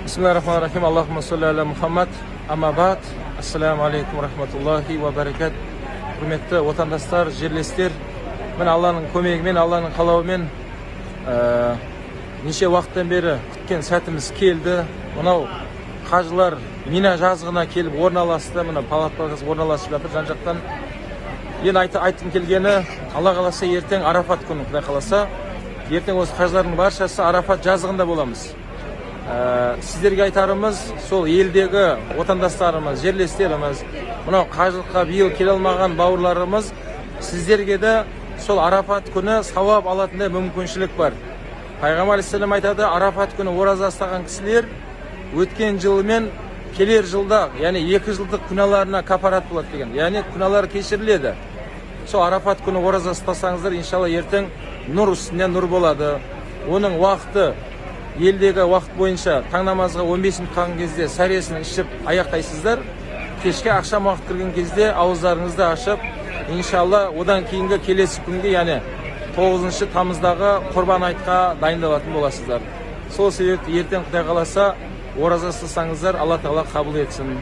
Бисмиллахи-рахмани-рахим. Аллахумма салли аля Мухаммад. Амма бад. Ассаламу алейкум рахматуллахи ва баракат. Құрметті отандастар, жерлестер, міне Алланың көмегімен, Алланың қалауымен неше уақыттан бері күткен сәтіміз келді. Мынау қажылар Мина жазығына келіп орналасты, мына палаткаға орналасып жатыр жан-жақтан. Енді айтқым келгені, Алла қаласа ертең Арафат күні, Құдай қаласа, ертең осы қажылардың баршасы Арафат жазығында боламыз. Сіздерге айтарымыз, сол елдегі отандастарымыз, жерлестеріміз, мынау қажылыққа биыл келе алмаған бауырларымыз, сіздерге де сол Арафат күні сауап алатындай мүмкіншілік бар. Пайғамбар алейхиссалам айтады, Арафат күні ораза ұстаған кісілер өткен жылмен келер жылда, яғни 2 жылдық күнәларына кафарат болады деген, яғни күнәлар кешіріледі. Сол Арафат күні ораза ұстасаңыздар, иншалла ертең нұр үстіне нұр болады. Оның уақыты елдегі уақыт бойынша таң намазға 15 минут қалған кезде сәресін ішіп аяқтайсыздар. Кешке ақшам уақыт кірген кезде ауыздарыңызды ашып, иншалла одан кейінгі келесі күнге, яғни 9 тамыздағы құрбан айтқа дайындалатын боласыздар. Сол себепті ертең Құдай қаласа ораза ұстасаңыздар, Алла тағала қабыл етсін.